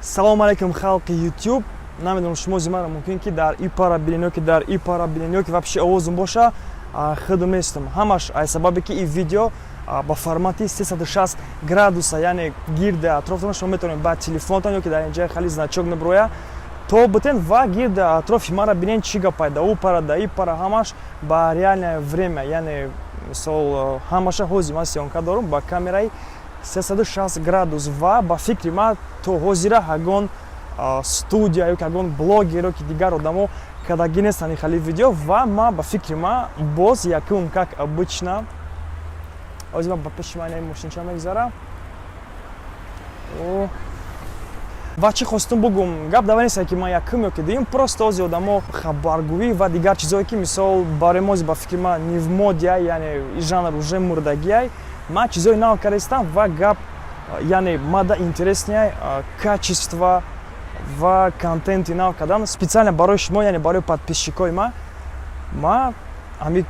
Салому алейкум, халқи YouTube. Намедонам, шумо зимара мумкин ки дар и пара бинен ё ки дар и пара бинен, ё ки вообще овозум боша, худум нестам. Ҳамаш ай сабабе ки и видео ба формати 360 градуса, яъне гирди атрофтон шумо метавонед ба телефонтон ё ки дар инҷа хали значок меброя то бутен ва гирди атрофи мара бинен, чӣ гапай да у пара, да и пара, ҳамаш ба реальное время, яъне мисол ҳамаша ҳозир ман съёмка дорум ба камераи 360 градус. Ва ба фикри ман, то ҳозира ҳагон студия ё ки ягон блогер ё ки дигар одамо кардагӣ нестанд хали видео. Ва ма ба фикри ман боз якум, как обычно, ҳозир ман ба пеши ман мошинча мегзара. Ва чӣ хостум бугум, гап дава нест, ки ман якум ё ки дуюм, просто ҳозир одамо хабаргӯӣ ва дигар чизое ки мисол барои мо ба фикри ман не в моде, яъне жанр уже мурдагиай. Ман чизои нав кардастам ва гап, яъне мада интересный качество ва контенти нав кардан специально барои шумо, яъне барои подписчикои ма. Ма ҳамин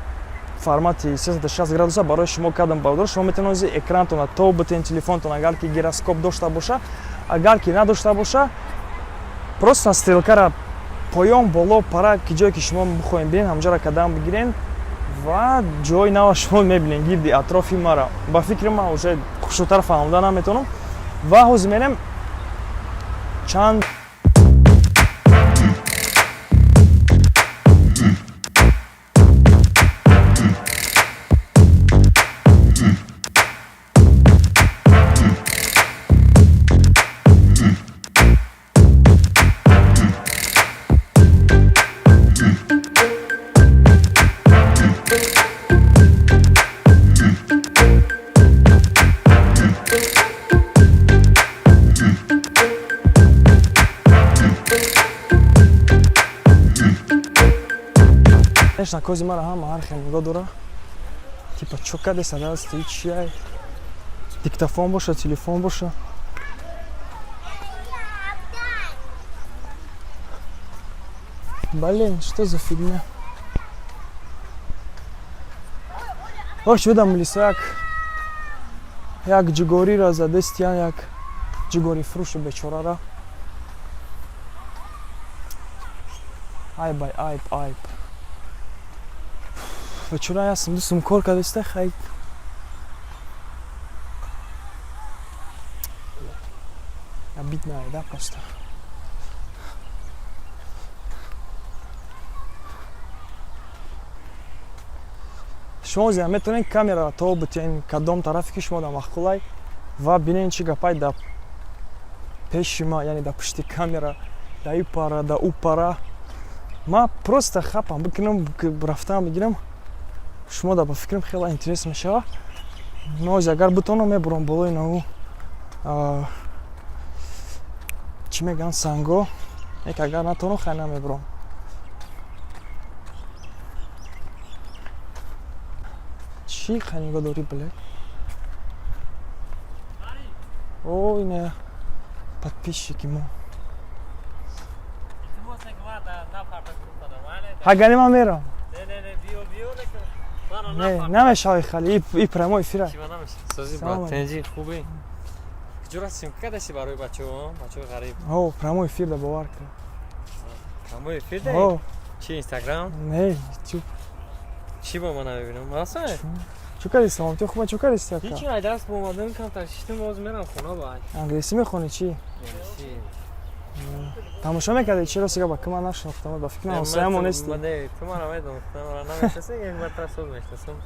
формати 360 градуса барои шумо кардам. Бародар, шумо метавонед экрантона то бутен телефонтон, агар ки гироскоп дошта боша, агар ки надошта боша, просто стрелкара поён, боло, пара, ки ҷое ки шумо бихоҳем бинен, ҳамҷара кадам бигирен ва ҷои нава шумо мебинен гирди атрофи мара. Ба фикри ман, уже хушрӯтар фаҳмода наметавонам. Ва ҳозир мерем чанд конечно, кози мара ҳама ҳар хел нигоҳ дора, типа чо кадеса дасти, чиай, диктофон боша, телефон боша. Блин, что за фигня? Ош видам лиса як ҷигориро задестиян, як ҷигори фурӯши бечорара. Айб, ай, айб, айб. Бечора ясм дустум кор кардеста, хай. Обидно, да, просто. Шумо зиям метавонед камераро то бутен кадом тарафе ки шумо да маъқулай ва бинен чӣ гапай да пеши ма, яъне да пушти камера, да и пара, да у пара. Ма просто хапам бикунам, рафтам бигирам, шумо да ба фикрам хеле интерес мешава. Нози агар бутонам, мебурам болои наву, чӣ мегӯянд, санго. Як агар натонам, хай, намебурам. Чӣ хай нигоҳ дорӣ, блядь? О, ина подписчики мо. Ҳагани ман мерам. Не, намешавӣ, хали и прямой эфира. Хубе, куҷо расим кадаси барои бачаҳо, бачаҳои ғариб? О, прямой эфир да, бовар кун. Прямой эфир да? Чи, Инстаграм? Не, Ютуб. Чӣ бо ман намебинам, аса? Чӯ кардӣ, саломатӣ хуба, чӯ кардӣ, ака? Ҳичи, ай дарс омадам, камтар шиштам, боз мерам хона бай. Англисӣ мехонӣ, чӣ? Тамошо мекардӣ? Чӣ, рости гап, ка ман нашинохтам, ба фикр ман ҳамсоямо нестӣ. Ту мара медонистам, мара намешнасӣ, як бартар соз мешнасам.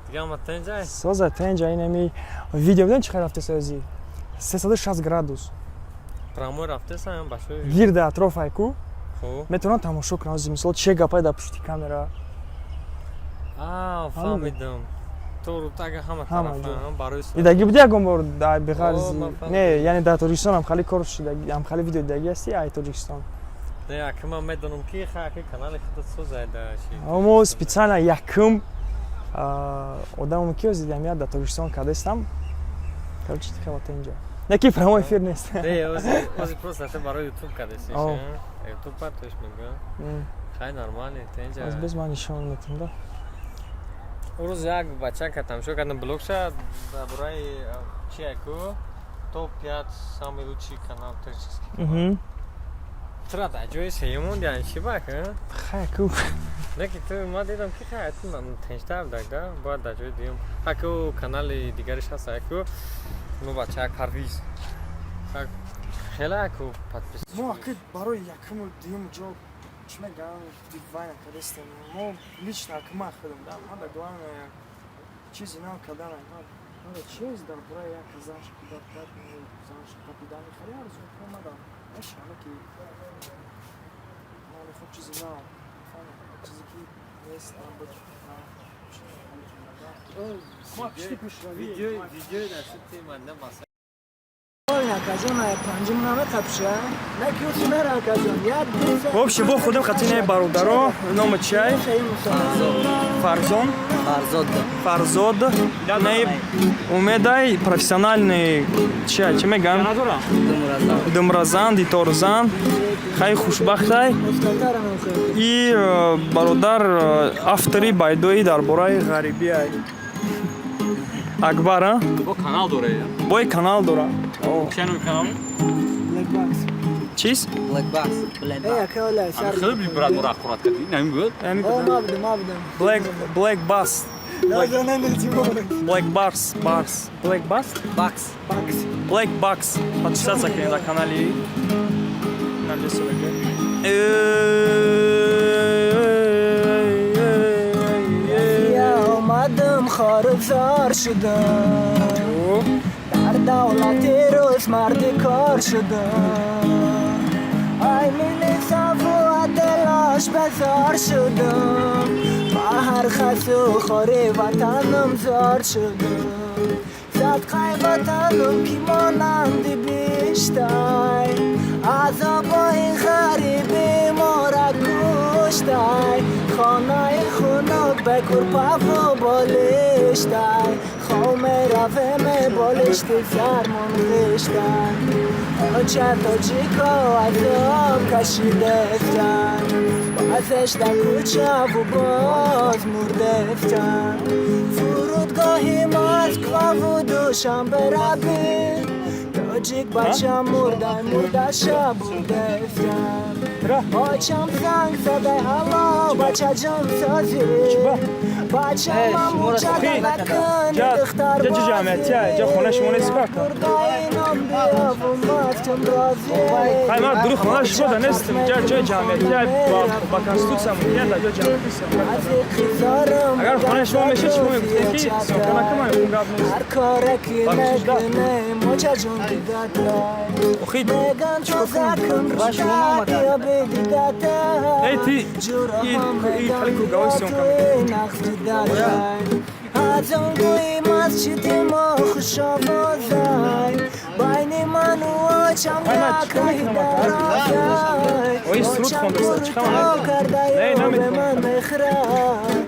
Дига ма тенҷа? Соза, тенҷа. Инами видео бидон чӣ хел рафтеса, ози 360 градус. Прямой рафтесам бачаҳои гирди атроф айку метавонанд тамошо кунанд, ози мисол че гапай дар пушти камера. Фаҳмидам, торутага ҳама тарафа барои дидагӣ буди ягон бор беғарзи? Не, яъне дар Тоҷикистон ҳамхали кор ҳамхали видео дидагӣ ҳасти ай Тоҷикистон? Не, ака, ман медонам ки хаки канали худат созайда. Мо специально якум одамом ки ози дамия дар Тоҷикистон кардастам. Короче, хела инҷа не ки прямой эфир нест. Не, ози просто барои Ютуб кардеси, Ютуб партош мегӯям, хай, нормально, тенҷа. Аз без ман нишон метам да. Рӯз як бачака тамошо кардам блогша дар бораи чи яку. Топ-5 самый лучший канал таджикский. Мгм. Тра да ҷои сеюм яъни чӣ бак, а? Хай ку. Не, ки ту ма дидам, ки хай, ту тенҷтар дак да, бояд дар ҷои дуюм. Аку канали дигариш ҳаст, аку ну бача Парвиз. Хеле аку подпис. Мо аки барои якуму дуюм ҷо, чӣ мегӯям, дивайна кардастем. Мо лично, аки ман худам да, ман да главное чизи нав кардана. Мада чиз дар бораи як занш кӯдак кард, занш қапидани хеле арзу мада мешавам, ки ман мехоҳам чизи нав, чизе ки нест, набуд. Ма пишти пешравӣ. Видеои дастити ман маса. Акаҷон, панҷум намеқапша, наки мера, акаҷон, як. В общем, бо худам хатинаи бародаро, номи чай? Фарзон. Фарзод. Фарзод. Наи умедай профессиональный чай, чӣ мегӯям? Думразан, диторзан. Хай, хушбахтай. И бародар, автори байдои дар бораи ғарибиай. Акбар, а? Бо канал дора. Бой канал дора. Чӣ номи канал? Чиз? Black Box. Black Box. Хеле брат моро ақурат кардӣ. Намин буд? Black Black Bass. Black Bars, Bars. Black Bass? Box. Black Box. Подписаться кунед на канали. Налесо. Омадам, хорзор шудам, дар давлати рӯз марди кор шудам, ай милисаву адилош безор шудам, ба ҳар хасу хори ватанам зор шудам, садқаи ватанам, ки монанди биштай, азобои ғариби мора куштай, хонаи хунук бе курпаву болиштай, хов меравеме, болишти сармон ғиштай, оча тоҷико азоб кашидефтан, баъзеш дар кӯчаву боз мурдефтан, фурудгоҳи Москваву Душанбе раби, тоҷик бача мурдай, мурдаша бурдефтан, очам занг задай: «Алло, бачаҷон, созӣ?» Бачамам мучада накун, духтар. Ҷа ҷамъиятия, ҷа хонаи шумо нест, бака? Хай, ман дуруст хонаи шумо да нестем, ҷа ҷои ҷамъиятия, ба конститутсия мумкин дар ҷои ҷамъиятия. Агар хонаи шумо мешид, шумо мегуфтед, ки съёмка накунам, он гап нест. Ҳар коре ки мекунем, очаҷон, Охи, меган тоза кун. Эй, ти и хали круговой съёмка мекунӣ. Аз он гӯи масҷиди мо хушовозай, байни ману очам як роҳи дарозай. Ой, суруд хондаста, чӣ хабар? Кардаю ба ман мехӯрад,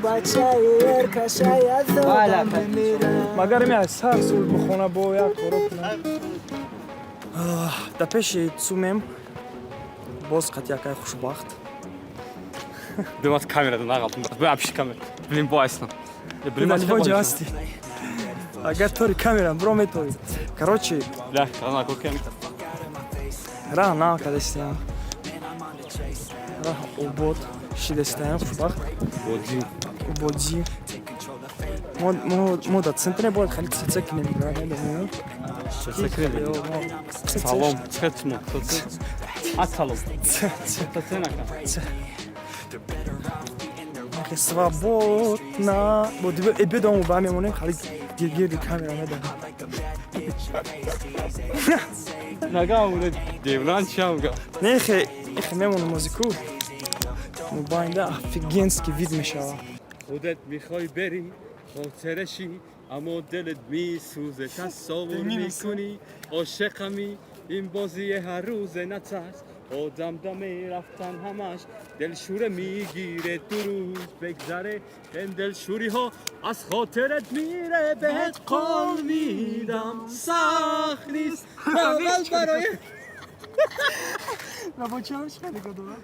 бачаи эркашай аз одам мемирад. Магар ми аз сар суруд бихона, бо як коро кунам. Дар пеши Цумем боз қатъи хушбахт. Димат камера да нағалтум, брат. Бо апши камера. Блин, бо айстам. Блин, Дар ҷо ҳастӣ. Агар тори камера бро метори. Короче, Ля, на кокем. Раҳ нав кардастиям. Раҳ обод шидастаям, хушбахт. Боди. Ободӣ. Мо дар центре бояд хеле цеце кунем, медонем. Цеце кунем. Салом, чхет мо. А салом. Цеце накам. Свободна. Бо бедому ба мемонем, хали гиргирди камера медонем. Нага уне девнан чамга. Не, хе, ихе мемонем музику. Мобайнда офигенский вид мешава. خودت میخوای بری خاطرشی، اما دلت میسوزه، تصور میکنی عاشقمی، این بازی هر روز، نترس، آدم دم رفتن همش دلشوره میگیره، دو روز بگذره این دلشوری ها از خاطرت میره، بهت قول میدم سخت نیست، اول برای Рабочий хеле годова.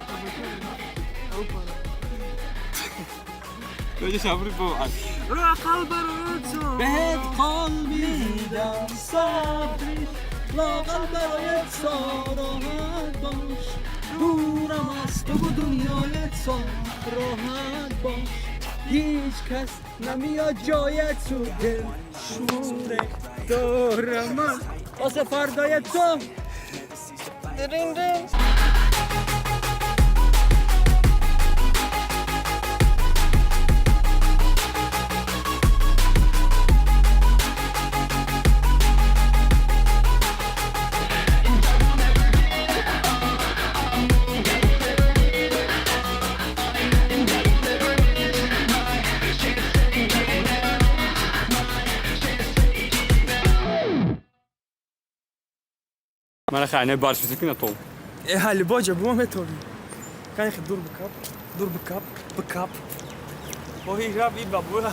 رو بهت قول میدم صبری لااقل برای راحت باش دورم از تو و دنیای تو راحت باش هیچ کس نمیاد جای تو دل شوره دارم من واسه فردای تو. Мана хай не барш физики на тол. Э, ҳали боҷа бума метоби. Кани хе дур бикап, дур бикап, бикап. Оҳи раб и бабура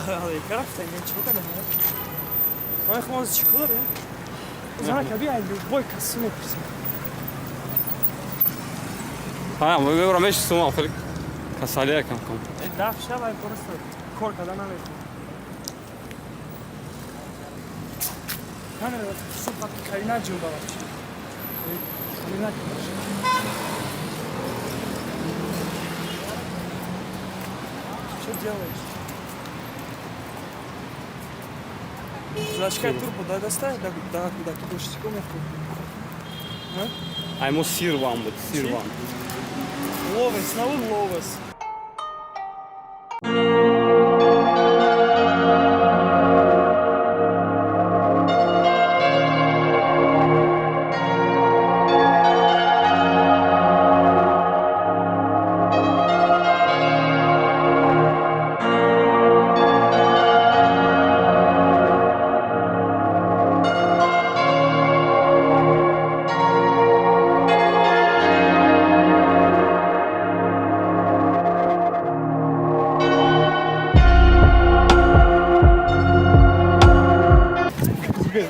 рафта чӣ кардам? Ой, хмо чӣ кор? Зана каби ай любой касу мепурсем. Ҳа, мо мешистум, хеле касалия кам кам. Э, даф шав, ай просто кор карда наметавонам. Камера суб хали наҷунба вообще. Хали наҷунба. Что делаешь? Зачекай, турбо, дай достань, да, да, да, кидушечку мягко. Ай мо сирван буд, сирван. Ловес, на ловес.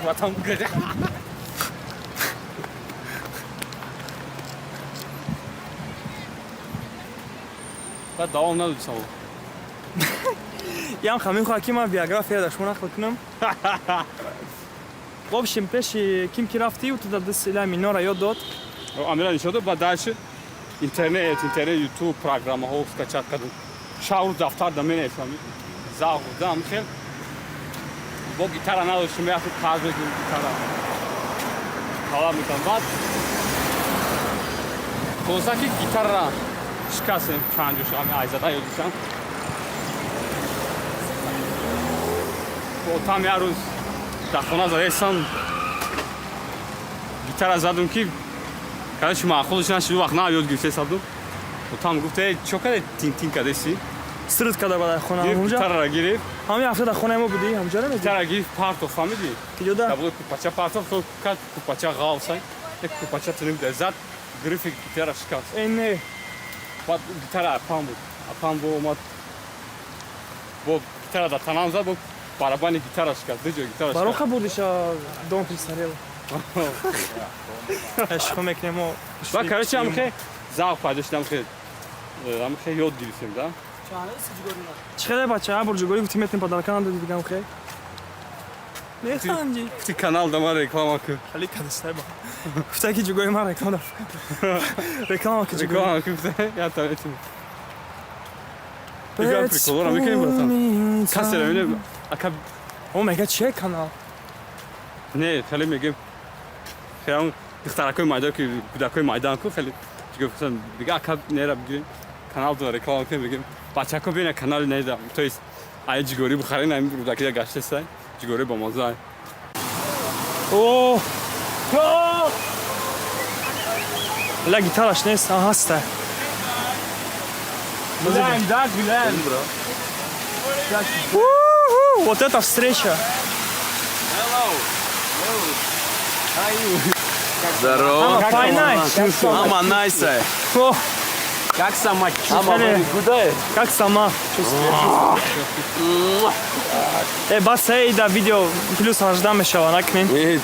Ватан бугада. Баъд давом надоди савол. Ям ха мехоҳад, ки ман биография дар шумо нақл кунам. В общем, пеши ким ки рафтӣ, ту да дастила минора ёд дод. Амира нишон дод, баъд дальше интернет, ютуб, программаҳо скачать кардам. Шавру дафтар да менависам. Завқ дам хел. Бо гитара надоштем, мерафтем қарз мекунем гитара. Талаб мекардам. Баъд хулоса ки гитарара шикастем чанд ҷоша, ҳами айзада ёдишам. Отам як рӯз дар хона задаистам, гитара задум ки короче маъқулш нашуд, вақт нав ёд гирифта садум. Отам гуфт: «Эй, чо каде тин тин кадеси?» Сирд када ба дар хона Гирифт ҳамҷа. Гитарара гирифт. Ҳами ҳафта дар хонаи мо будӣ, ҳамҷа намедӣ? Гитара гирифт, партофт, фаҳмидӣ? Киҷода? Дар болои кӯпача партофт, то кад кӯпача ғавсай. Як кӯпача тунук дар зад, гирифи гитара шикаст. Э, не. Баъд гитара апам буд. Апам бо омад. Бо гитара дар танам зад, бо барабани гитара шикаст. Ду ҷой гитара шикаст. Бароха бурдиша дом престарелых. Шухо мекунем мо. Баъд короче ҳамхе завқ пайдо шуд, ҳамхе ёд гирифтем, да? Чӣ хеле бача, а бурҷугорӣ гуфти метем подарка надоди дигам хе. Механҷи. Гуфти канал да ман реклама кун. Хали кадистай ба. Гуфта ки ҷугори ман реклама да. Реклама ки ҷугори. Реклама кун, гуфта, я та метим. Дигар приколора мекунем, братан. Касе мебинем, ака. О, мега чие канал? Не, хеле мегем. Хеле духтаракои майдан ки кӯдакои майдан ку хеле гуфтан, дига ака нера бигирем. Канал да реклама кунем, мегем. Бачако бина канали неда. То есть ай ҷигорӣ бихарин, ами рӯдакида гаштесай. Ҷигорӣ бо маза. О! О! Ла гитараш нест, а ҳаста. Гуляем, да, гуляем. У-ху! Вот это встреча! Здорово. Ама файнай! Ама найса. О, Как сама? Хеле. Как сама? Э, бас, эй, да видео плюс 18 мешава, накунем. Э,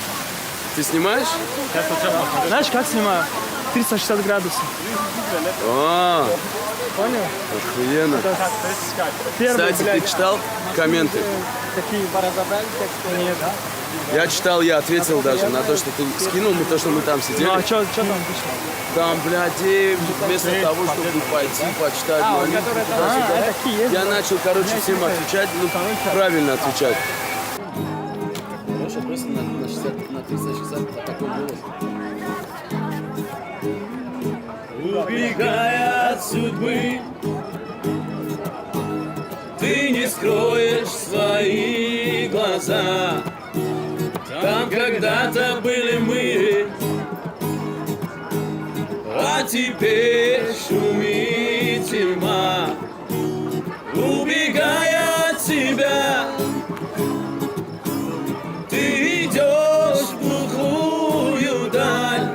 ты снимаешь? Знаешь, как снимаю? 360 градусов. А, Понял? Охуенно. Первый, Кстати, блядь, ты читал комменты? Какие? Нет. Я читал, я ответил даже на то, что ты скинул, мы то, что мы там сидели. Ну а что там пишут? Там, блядь, и вместо того, чтобы пойти почитать молитву, туда-сюда, А, такие есть. я начал, короче, всем отвечать, ну, правильно отвечать. Хорошо, просто на 60, на 360 такой голос. Убегая от судьбы, ты не скроешь свои глаза. Там когда-то были мы, а теперь шумит тьма. Убегая от себя, ты идешь в глухую даль,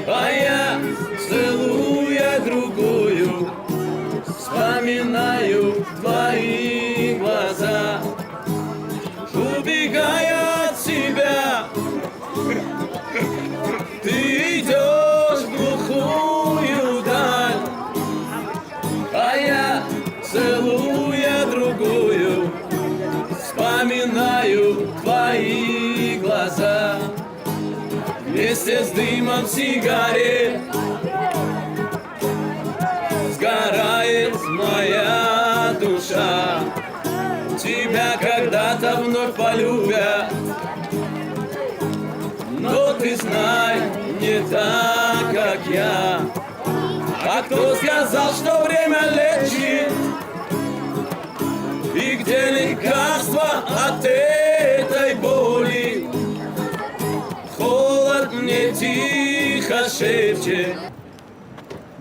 а я, целуя другую, вспоминаю твои глаза. Убегая от себя, ты идешь в глухую даль, а я, целуя другую, вспоминаю твои глаза. Вместе с дымом сигарет сгорает моя душа. Тебя когда-то вновь полюбят, но ты знай, не так, как я. А кто сказал, что время лечит? И где лекарство от этой боли? Холод мне тихо шепчет.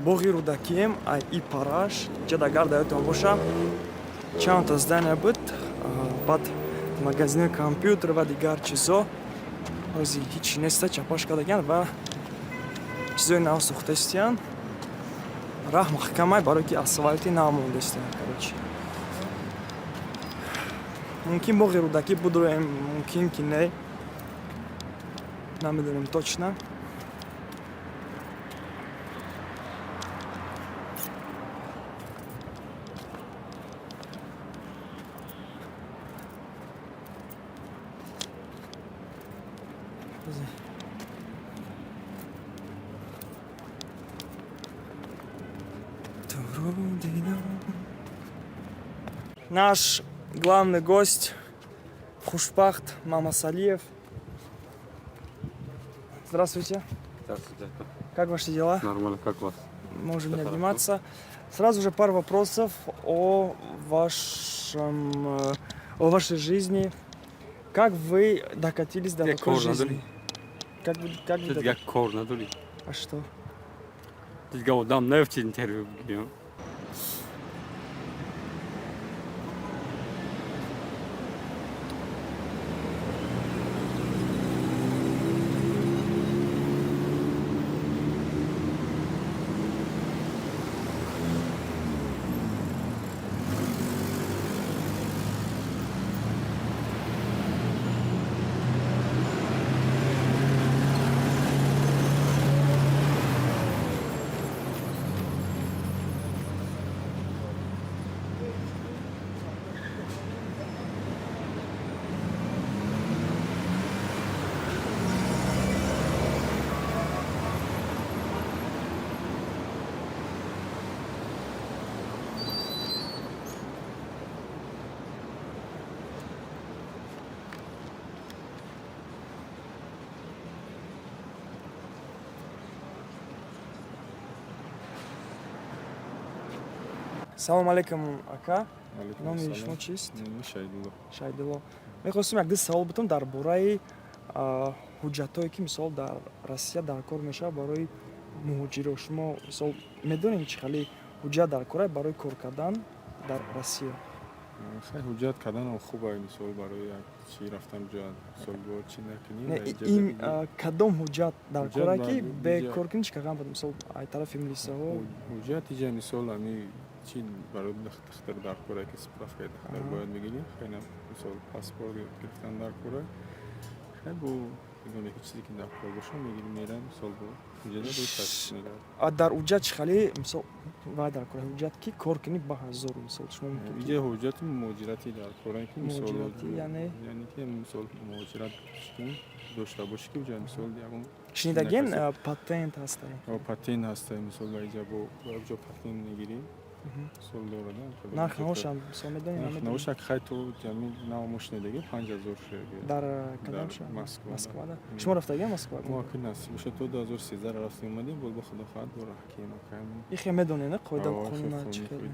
Боғи Рӯдакием, ай и параш ҷада гарда ёдтон боша, чандта здания буд, баъд магазини компютер ва дигар чизо. Ҳози ҳичи неста, чапаш кардагиян ва чизои нав сохтаистиян. Раҳ маҳкамай, барое ки асфалти нав мондаистиян. Короче, мумкин боғи Рӯдакӣ будроем, мумкин ки не, намедонем точно. Наш главный гость Хушбахт Мамасалиев. Здравствуйте. Здравствуйте. Как ваши дела? Нормально, как у вас? Можем не Всё хорошо. обниматься. Сразу же пару вопросов о вашей жизни. Как вы докатились до Я такой кор жизни? надорӣ? Как вы Ту дигар кор надорӣ? А что? Ту дигар одам наёфти интервю бигирӣ? Салом алейкум, ака. Номи шумо чист? Шайдулло. Шайдулло. Мехостем як ду савол бутам дар бораи ҳуҷҷатҳое, ки мисол дар Россия дар кор мешавад барои муҳоҷиро. Шумо мисол медонед, чӣ хеле ҳуҷҷат дар кора барои кор кардан дар Россия? Хай, ҳуҷҷат карданам хуб ай, мисол барои як чи рафтан ҷо, мисол бо чи накунӣ. Не, дар иҷоза ин бигирӣ. Кадом ҳуҷҷат дар Ҳуҷҷат кора, ки бе ҳуҷҷат- кор кунӣ, чӣ кардан бояд, мисол ай тарафи милисаҳо? Ҳуҷҷат иҷа, мисол, ами чи барои дахтар дар кора, ки справкаи дахтар бояд мегирӣ. Хайна, мисол, паспорт гирифтан дар кора. Хай, бо Ягон ки чизе ки дар кор боша, мегирӣ, мерай, мисол, бо ҳуҷҷата бо ташхис мегардӣ. А дар уҷа чӣ хеле, мисол, вай дар кор ҳуҷҷат ки кор кунӣ ба ҳазор, мисол, шумо мумкин ки Иҷа ҳуҷҷати муҳоҷирати дар кора, ки мисол Муҳоҷиратӣ, яъне? Яъне ки, мисол, муҳоҷират кун дошта бошӣ, ки уҷа, мисол, ягон Шунидаген накасе- патент ҳаста. Ё патент ҳаста, мисол, ба иҷа бо як ҷо патент мегирӣ, мисол, дорада. Нарх навошам, мисол, медонӣ, намедонӣ? Навоша хай то ҷами нав мошинадаги 5000 шудаги. Дар кадом Дар шаҳр? Москва. Москвада. Шумо рафтагиам Москва? Мо ки насиб шуд, то 2013 рафтем, омадем, бол ба худо хоҳад бо раҳкино кам. Ихе медонӣ, не, қоида қонуна чӣ хеле?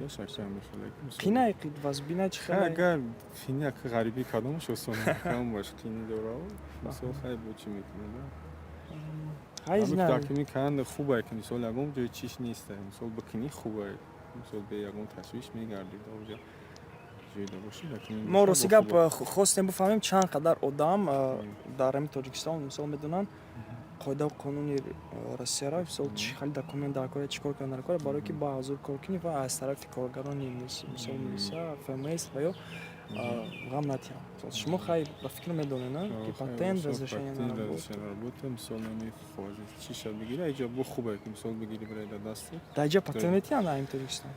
Қинай вазбина чӣ Хай, хеле? Агар қини, як ғарибӣ кадомаш осон, кам баш қини дора, мисол, хай, бо чӣ мекунӣ да? Хай, зина. Такими канд хубае, ки, мисол, ягон ҷои чиш неста, мисол, бикунӣ хубае, мисол, бе ягон ташвиш мегардӣ, да уҷа ҷойда бошӣ. Мо, рости гап, хостем бифаҳмем, чанд қадар одам дар ҳамин Тоҷикистон, мисол, медонанд қоидаву қонуни Россияро, мисол, чӣ хеле документ дар кора, чӣ кор кардан дар кора, барое ки ба ҳазур кор кунӣ ва аз тарафи коргарони, мисол, милиса, ФМС ва ё ғам натиҳанд. Мисол, шумо, хай, ба фикр медонед, на, ки патент, разрешение на работу. Разрешение на работу, мисол, намехоҳӣ чиша бигирӣ, иҷа бо хубае, ки, мисол, бигирӣ, бирай дар дастат. Дар иҷа патент метиҳанд ҳамин Тоҷикистон?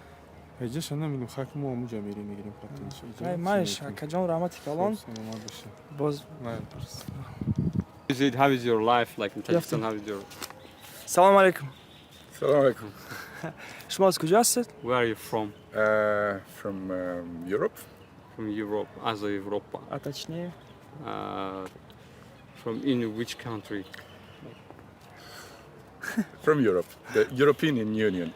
Иҷаша намедонам, хай, ки мо ҳамуҷа мерем, мегирем патент. Хай, майш, акаҷон, раҳмати калон. Саломат бошед. Боз. Is it, how is your life like in Tajikistan? How is your Салому алейкум. Салом алейкум. Шумо аз куҷо ҳастед? Where are you from? From Europe. From Europe, аз Европа. А точнее? From in which country? From Europe, the European Union.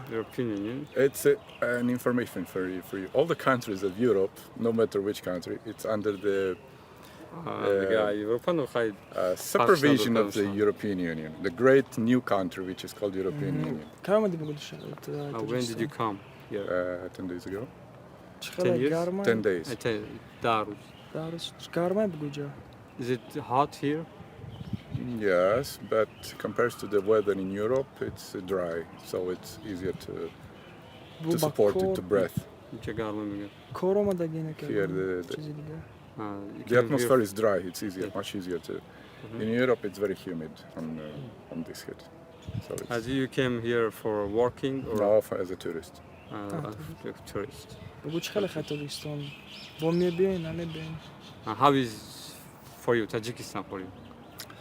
European Union. It's an information for you. For you, all the countries of Europe, no matter which country, it's under the Дигар Европа, ну хай. Supervision of the European Union, the great new country which is called European Union. Кай омадӣ ба Гулшан? When did you come here? 10 days ago. Чӣ хеле 10 years? гарма? 10 days. 10 рӯз. 10 рӯз гармай бугуҷа? Is it hot here? Yes, but compared to the weather in Europe, it's dry, so it's easier to support it, to breathe. Инҷа гарма мегӯяд. Кор омадагӣ? Here the Чизи дигар? You the came atmosphere here is dry. It's easier, much easier to. In Europe, it's very humid on this heat. So it's As you came here for working or No, for, as a tourist. As a tourist. Бугу, чӣ хеле хай Тоҷикистон? Бо мебиёен, намебиёен? How is for you Tajikistan for you?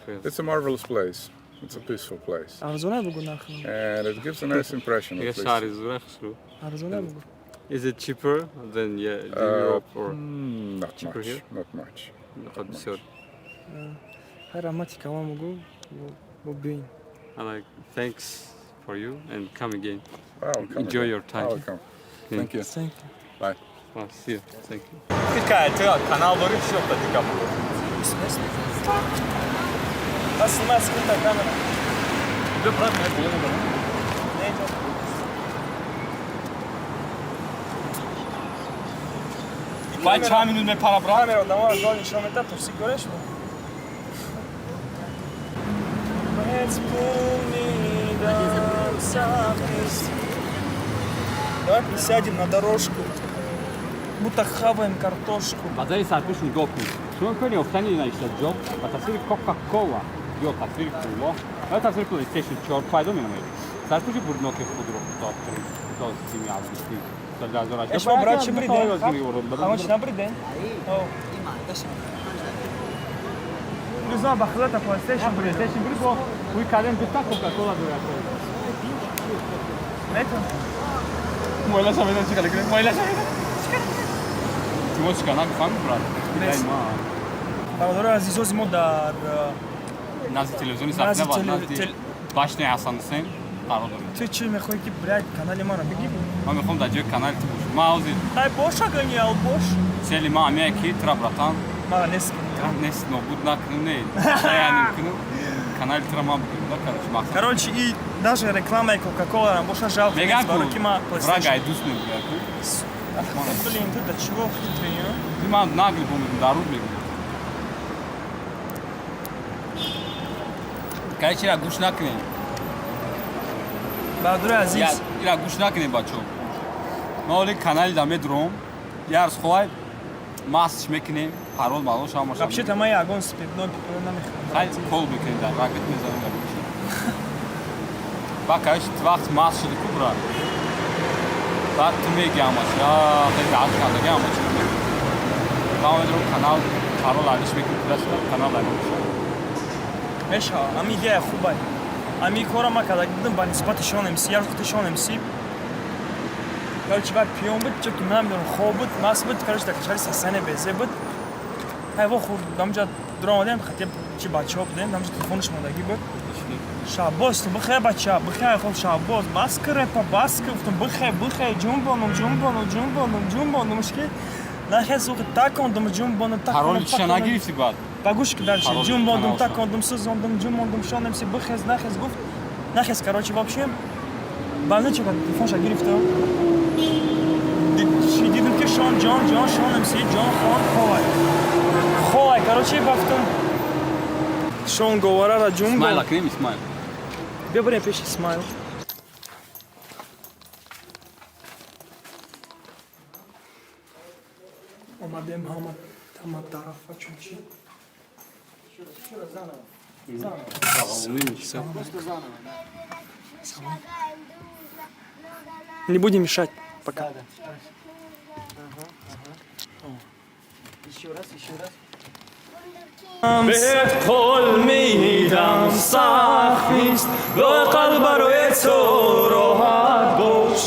For you? It's a marvelous place. It's a peaceful place, Арзонай, бугу, нарх? And it gives a nice impression. Дигар At least. шаҳри зура хушрӯ. Арзонай, бугу. Is it cheaper than, yeah, the Europe or Not cheaper much. here? Not much. Нақад бисёр. Хай, раҳмати калон, бугу, бо биёен. I like, thanks for you and come again. I'll come Enjoy again. your time. I'll come. Thank you. Thank you. Bye. Well, see you. Thank you. Ту канал дорӣ, чӣ дика бугу? Бас, снимай, скрытая камера. Бё, брат, не боло набарам. Не, идём. Бай, чанд минут мепара, брат? Камера одаморо гол нишон медиҳад, то гореш. Баҳец пул медам, сахт нест. Давай присядем на дорожку, будто хаваем картошку. Ба зери сарпӯш нигоҳ кун. Шумо имкони ёфтани навишта ҷоб ба тасвири Кока-Кола ё тасвири кулоҳ ва ё тасвири PlayStation 4 пайдо менамоед. Сарпӯши бурдноки худро то 30 августи соли 2018 Э, шумо, брат, чӣ бридем? Ҳама чӣ набридем? Рӯза ба худата PlayStation бридем. PlayStation брид, бо ҳуй кардем, дута Кока-Кола дорад. Метон. Мойлаша медон чӣ кала кунем? Мойлаша медон. Тимош чӣ кана гуфам, брат? Дай ма. Бародарои азизози мо, дар Назди телевизиони назди Сафина ва теле- назди башни Ҳасан Ҳусейн қарор дорем. Ту чӣ мехоҳӣ, ки, блядь, канали маро бигирӣ? Ман мехоҳам дар ҷои канали ту бошам. Ман ҳозир Ай, боша, гониал, бош. Цели ман ҳамяе ки тура, братан, Мара нест. Тура нест, нобуд накунам, не яъне кунам, канали тура ман бигирам да, короче, мақсад. Короче, и даже рекламаи Кока-Кола боша, жалко Меган нест, барои ку ки ма враг PlayStation. ай дӯст мегӯяд ку. Блин, ты до чего хитрый, а? Ти ман нагли бо мегӯям, дар руд мегӯям. Короче, ира гӯш накунем. Бародарои азиз, Ира гӯш накунем, бачо. Ман оли канали да медуром. Ярз хоҳай Масч мекунем, парол малош ҳамаша. Вообще-то ман ягон спиртной пипиро намехӯрам. Хай, кол мекунем, дар ракет мезанем дар чӣ. Ба каш вақт маст шуди ку, брат. Баъд ту меги ҳамаш, хеле даҳат кардаги ҳамаш. Ман умедворам, канал парол алиш мекунем, пулаш канал алиш мешавад. Мешава, ами идея хубай. Ами кора ма карда будам ба нисбати Шон МС, як рӯз Шон МС. Короче, вай пиён буд, чунки ман намедонам, хоб буд, маст буд, короче, дар кишвари сасане безе буд. Ҳай, во хурд, дамҷа дуромадем, хати чи бачаҳо будем, дамҷа телефонаш мондагӣ буд. Шаббоз, бихе, бача, бихе, хоб, Шаббоз, бас ки репа, бас ки, гуфтам, бихе, бихе, ҷунбонум, ҷунбонум, ҷунбонум, ҷунбонум, ки нахез такондум, ҷунбонум, Пароли чиша нагирифтӣ баъд? Ба гӯш ки дальше Пароли ҷунбондум, каналша. Такондум, сӯзондум, ҷунбондум, Шон МС, бихез, нахез, гуфт, нахез, короче, вообще ба нечо телефонша гирифтам, дидим ки Шон ҷон, ҷон, Шон МС ҷон хон ховай, ховай, короче, бафтум, Шон говорара ҷунбон. Исмаил акнем, Исмаил. Бия барем пеши Исмаил. Омадем ҳама ҳама тарафа, чунчи. Просто заново, да. Не будем мешать пока. Да, да. Ага, ага. Еще раз, еще раз. بهت قول میدم سخت نیست لااقل برای تو راحت باش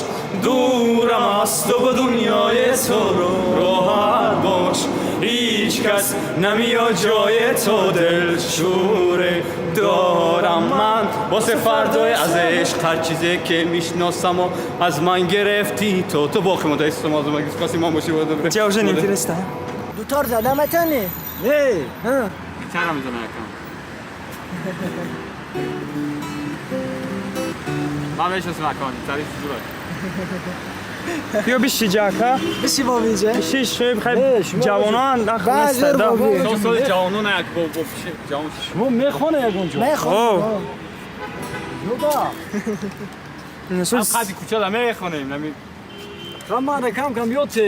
دورم از تو به دنیای تو راحت باش هیچ کس نمیاد جای تو دل شوره دارم من واسه فردای از عشق هر چیزی که میشناسم و از من گرفتی تو تو باقی مونده است از من کسی من باشی باید Тебе уже не интересно, а? Дутор зада метавонӣ? Не, Ҳа. Гитара мезанам якам. Ман мешинасам акам, гитарист зура. Биё биши ҷака. Биши бобиҷа. Биши, шуй, хай. Не, шумо ҷавонон Баъзе нахнеста. боби. Сол соли ҷавонон як бо пиши ҷавон. Шумо мехоне ягон ҷо? Мехонам. Юда. Ҳам қади кӯчада мехонем, нами. Хамада кам кам ёте.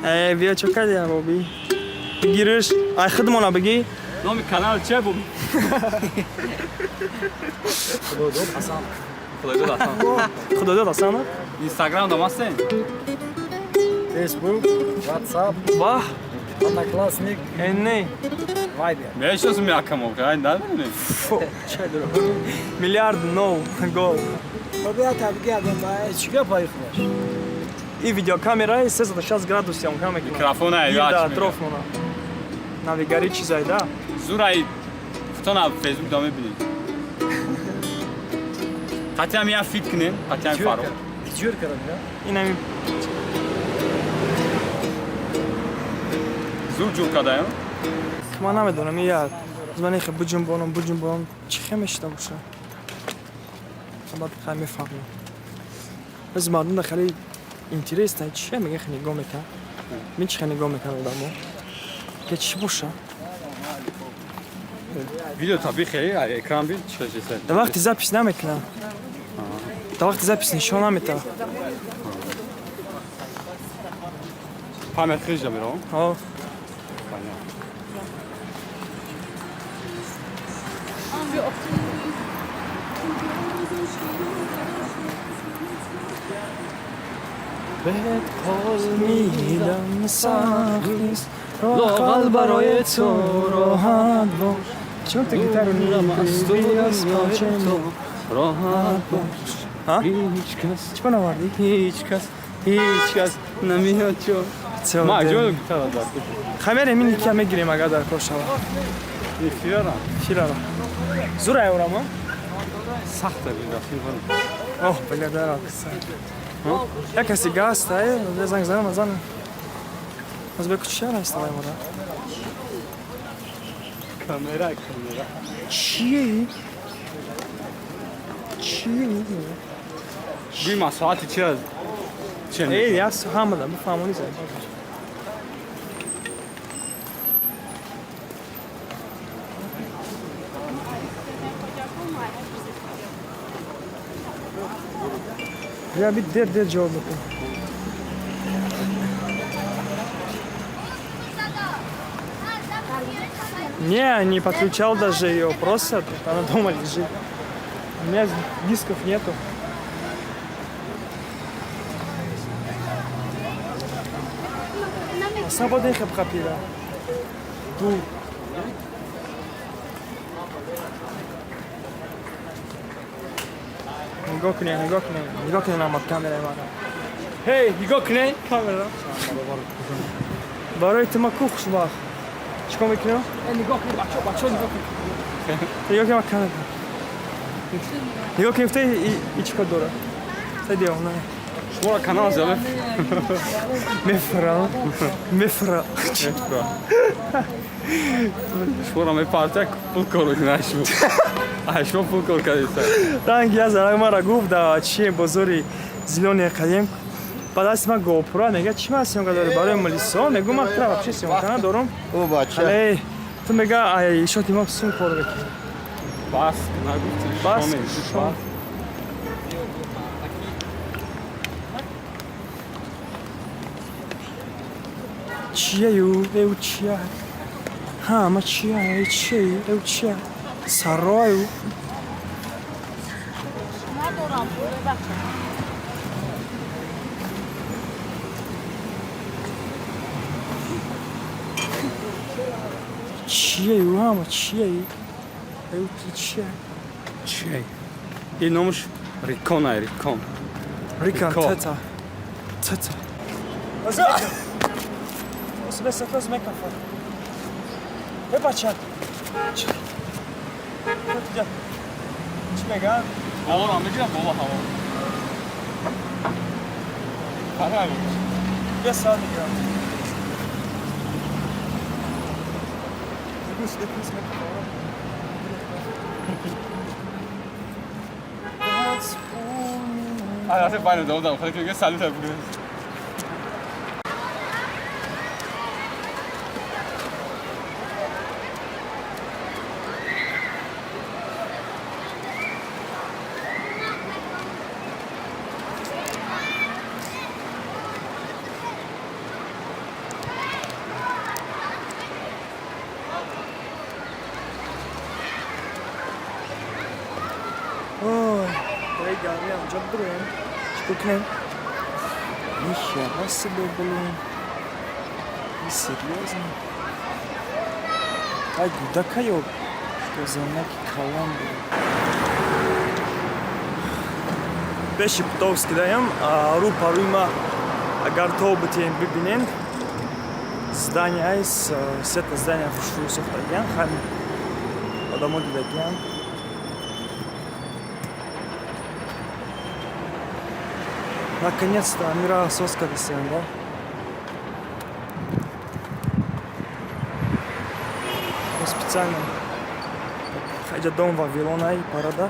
Э, биё, чо кардия, боби? Бигириш, ай худмона бигӣ. Номи канал че бу? Худодод Ҳасан. Худойдод Ҳасан. Худодод Ҳасанов. Инстаграм дамастен? Фейсбук, Ватсап, Ваҳ, Одноклассник, э не. Вайбер. Мешинасам якам, ай надонем. Фу, чай дуро. Миллиард нов гол. Боби, я табги ягон ба. Чӣ гап ай худаш? И видеокамера 360 градус ям кам мекунад. Микрофон ай Гирда яч. атрофмона. Навигари чизай да. Зур ай футона Фейсбук да мебинед. Қатъиам я фит кунем, қатъиам фаро. Ҷӯр кардам, я? Инами. Зур ҷур кардаем. Ман намедонам, я ман ихе буҷунбонам, буҷунбонам, чӣ хе мешида боша. Баъд хай мефаҳмам. Баъзи мардум да хеле интересно, чӣ мега, хе нигоҳ мекунад. Мин чӣ хе нигоҳ мекунад одамо? Ке чӣ боша? Видео таби хеле ай экран бин чӣ чизе. Дар вақти запись намекунам. Дар вақти запись нишон наметавад. Память хеле жамеро. Ҳо. Понятно. Бет қол мидам сахт нест لااقل барои ту роҳат бош чун ту гитару аз панчем Роҳат бош. Ҳа? Ҳеҷ кас Чӣ банавардӣ? ҳеҷ кас ҳеҷ кас намеяд чо. Ма ҷо гитара дар. Хай, мерем, ин икия мегирем, агар дар кор шавад. Фирара. Фирара зур айорам, а? Сахта бин. Оҳ, благодарам. Як каси гаст, ай, занг занам, занам. Аз бе куча наста вай мора. Камера, камера. Чие? Чие? Гӯй ма соати чи аз? Че? Эй, яс ҳамада, бифаҳмонӣ зай. Я би дер дер ҷавоб мекунам. Не, не подключал даже ее, просто она дома лежит. У меня дисков нету. Свободный хапхапира. Ду. Нигоҳ кунед, нигоҳ кунед, нигоҳ кунед, намад камераи мана. Ҳей, нигоҳ кунед камера. Барои ту ма ку хушбахт. Чӣ кор мекунем? Нигоҳ кунед, бачаҳо, бачаҳо, нигоҳ кунед. Нигоҳ кунед камера. Нигоҳ кунед, и чӣ кор дорад? Та девона. Шуморо канал зиёд мефурам, мефура. Шуморо мепартя, пул кор мекунад шумо. Шумо пул кор кардед. Ранги я зарак мара гуфт да чи бозори зелёный қадим. Ба дасти ман GoPro мега, чӣ ман съёмка дорӣ барои милисо? Мегӯ, ман тра вообще съёмка надорам. О, бача. Эй, ту мега, ай шоти ма сум кор мекунӣ. Бас, нагуфти. Бас. Бас. Чия ю, эу чия. Ҳа, ма чия, эй чия, эу чия. Сарою. Надорам, бача. Чия ю, ҳама чия, эу чия. Чия. Ин номаш Рикон ай, Рикон. Рикон, тета. Тета. Осмесатоз мекафа. Э, бача. Чӣ мегӯянд? Боборо мегирам, бобо ҳаво. Фарқ. Бия соат мегирам. Албатта байни додам, хеле ки салют бигӯ. Гарми анҷо бидроем, чикор кунем? Нихера себе, блин, серьёзно? Ай, гудака ё что занаки калон буд. Пеши Птовски даям, рӯ парӯи ма агар то битем бибинен, здания сета здания хушрӯ сохтагиян, хами одамо дидагиян. Наконец-то Амира соска десем, да? Специально. Хайджа дом Вавилона и парада.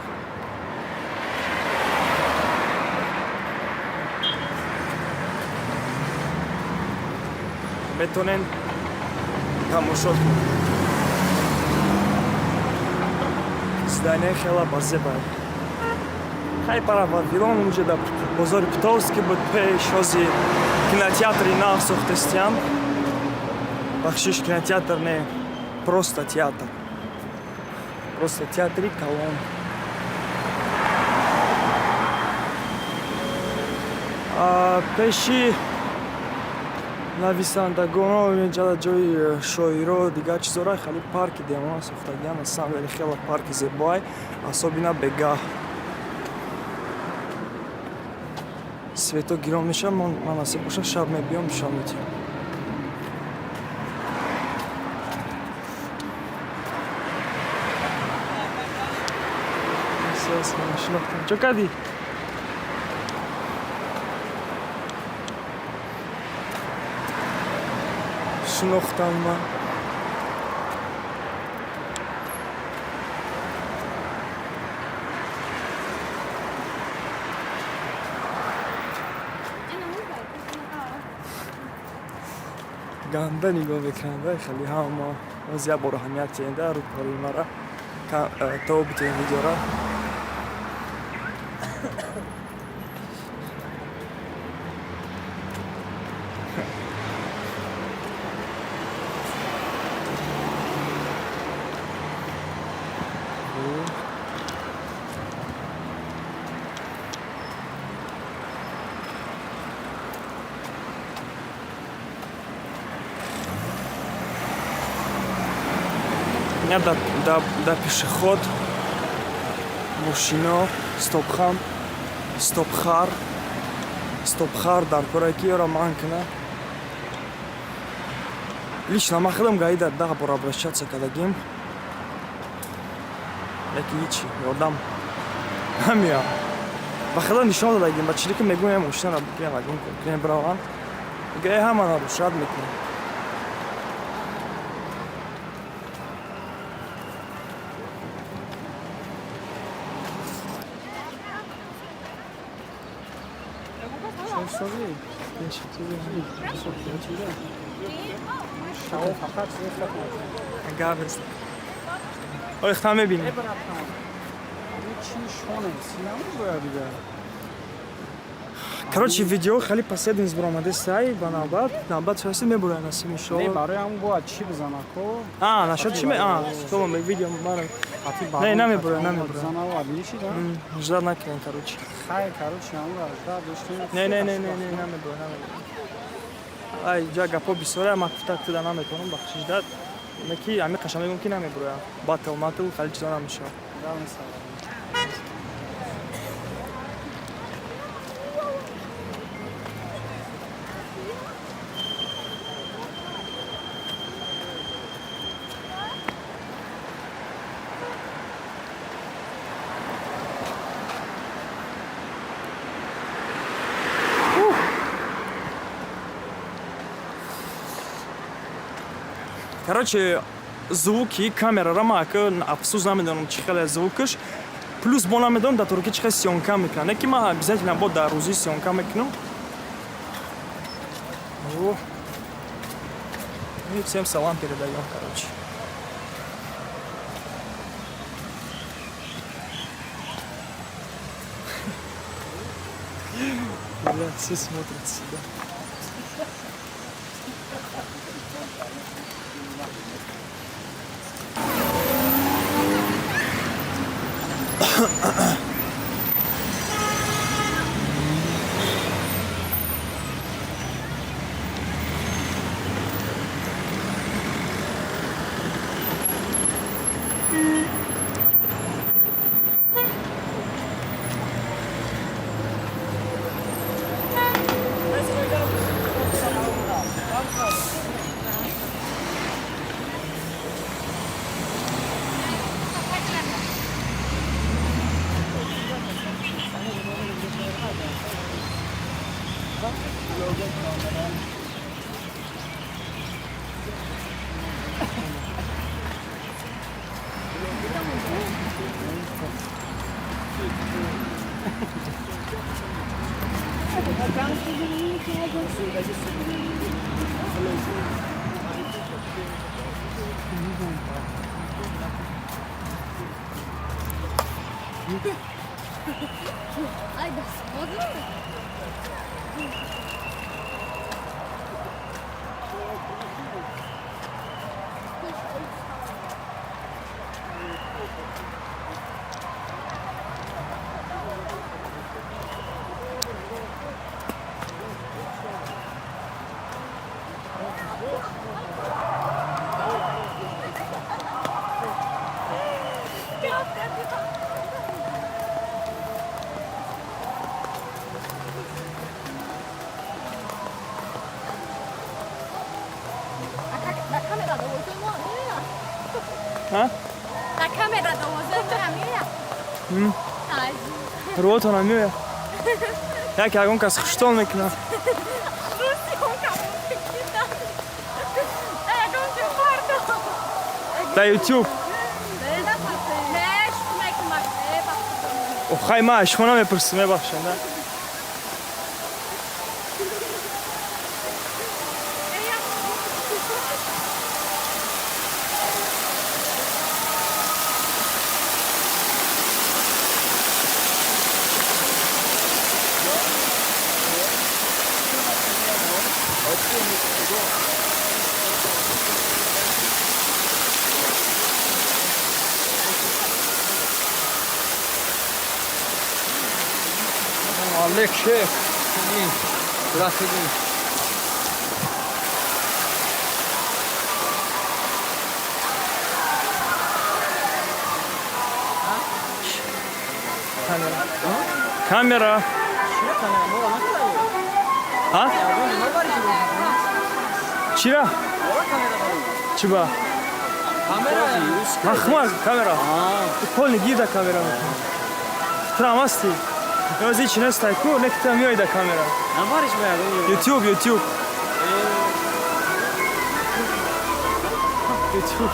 Метонен тамошо. Здание хела базебай. Хай пара Вавилон унҷа да бозори Птовски буд, пеш ҳози кинотеатри нав сохтестиям. Бахшиш, кинотеатр не, просто театр. Просто театри калон. Пеши нависандагоно инҷа ҷои шоиро дигар чизора хеле парки демона сохтагиам. На самом деле хела парки зебоай, особенно бегаҳ. Свето гирон мешавад, ман насиб боша шаб мебиём, нишон медиҳам. Шинохтам. Чо кардӣ? Шинохтам ман. Ганда нигоҳ мекунанд, хеле ҳама боз як бор аҳамият диҳенда рӯпарӯи мара то битем видеора. Да пешеход, мошино, стопхам, стопхар, стопхар дар кора, ки ёро манъ кунад. Лично ман худам гаида 10 бор обращаться кардагим, яки ҳичи ёрдам намеяд. Ба худо, нишон додагим ба чизе ки мегӯям, мошинара бигирем, вагон кунем, бираванд. Мега, э, ҳама нарушать мекунем. Гап нест. Ой, хта мебинем. Чӣ шоне синама дига. Короче, видео хеле последний баромаде сай ба навбат, навбат шаси мебурад, насим, Не. иншоалло. Барои ҳамн бояд чӣ бизана ко? А, насчет чи а, то видео мара. Не, намебурад, намебурад. Ждать накунем, короче. Хай, короче, ҳамра ждать доштем. Не, не, не, не, не, намебурад, намебурад. Ай, ҷа гапо бисёре, ман гуфта туда наметавонам, бахшиш дад. Ки ами қаша мегӯм, ки намебурад. Батл матл хеле чизо намешавад. Короче, звуки камерара ма ака, афсӯс, намедонам, чӣ хеле звукаш. Плюс бо намедонам, дар Туркия чӣ хел съёмка мекунам. Не ки ман обязательно бо дар рӯзӣ съёмка мекунам. О. И всем салам передаем, короче. Бля, все смотрят сюда. Ay, das oldu. А? Да камера довоза намея. Рӯотон намеояд. Як ягон кас хуштон мекунад. Дар Ютуб. Хай, ма шумо намепурсӣ, мебахшед. Да? Алек шеф. Здравствуйте. Камера, камера. А чира? Чӣ ба? Махмар камера. Полный гида камера мекунӣ. Трам ҳасти? Ёзи чи нестай ку, не ки ту миёй да камера. Ютуб, Ютуб. Ютуб.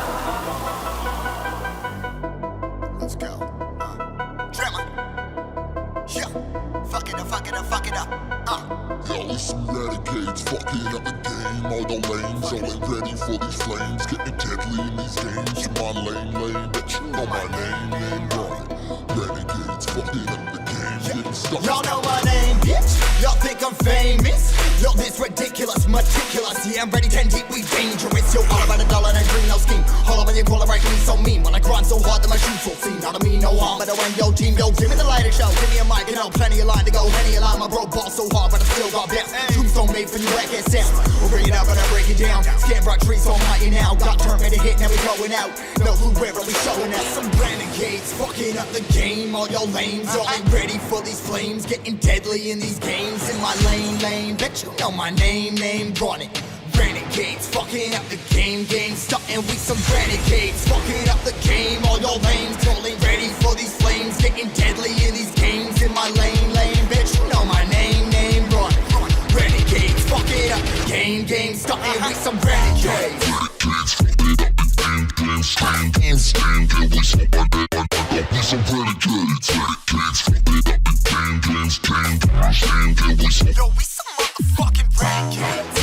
Let's go. Drama. Yeah. Fuck it up, fuck it up, fuck it up. Yo, it's some renegades fucking up the game. All the lames, all ain't ready for these flames. Getting deadly in these games. You my lane, lane, but you know my name, name right. Renegades fucking up the game, getting stuck. Y'all know my name, bitch. Y'all think I'm famous? Yo, this ridiculous, meticulous. Yeah, I'm ready, 10 deep, we dangerous. Yo, all about a dollar and a dream, no scheme. All about your caller, right, me so mean. When I grind so hard that my shoes will see. Not a mean, no harm, but I win, yo, team, yo, give me the lighter show. Give me a mic, you know, plenty of line to go. Any line, my bro, ball so hard, but I still got bounce. Tombstone made for you, whack ass sounds. We'll bring it up and I break it down. Scan bright trees on mighty now. Got turned, made a hit, now we going out. No clue where we showing out. Some renegades fucking up the game. All your lames, y'all ain't ready for these flames. Getting deadly in these games. In my lane, lane. Bet you know my name, name, run it. Renegades fucking up the game, game. Starting with some renegades fucking up the game. All your lames, y'all ain't ready for these flames. Getting deadly in these games. In my lane, lane. Bet you know my name, name, run it. Renegades fucking up the game, game. Starting with some renegades. Yo, we some motherfucking renegades.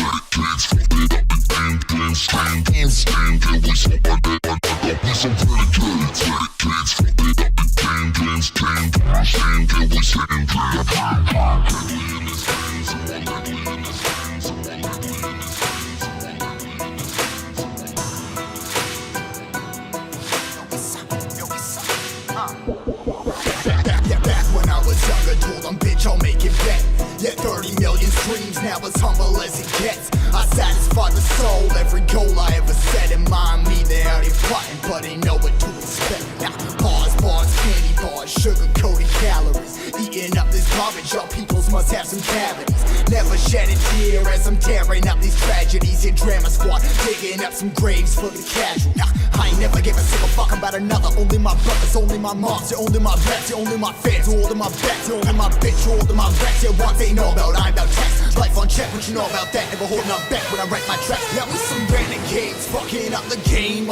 Back, back when I was younger, told them, bitch, I'll make it back. Yeah, 30 million streams, now as humble as it gets. I satisfied the soul, every goal I ever set in mind. Me, they out here plotting, but they know what to expect. Now, bars, bars, candy bars, sugar coated calories. Eating up this garbage, y'all peoples must have some cavities. Never shed a tear as I'm tearing up these tragedies. Your drama squad, digging up some graves for the casual. Nah, I ain't never give a single fuck about another. Only my brothers, only my moms, yeah, only my raps, yeah, only my fans, all of my backs, yeah, only my bitch, all of my racks. Yeah, what they know about, I'm about tax. Life on check, what you know about that? Never holding up back when I write my tracks. Yeah, we some renegades, fucking up the game.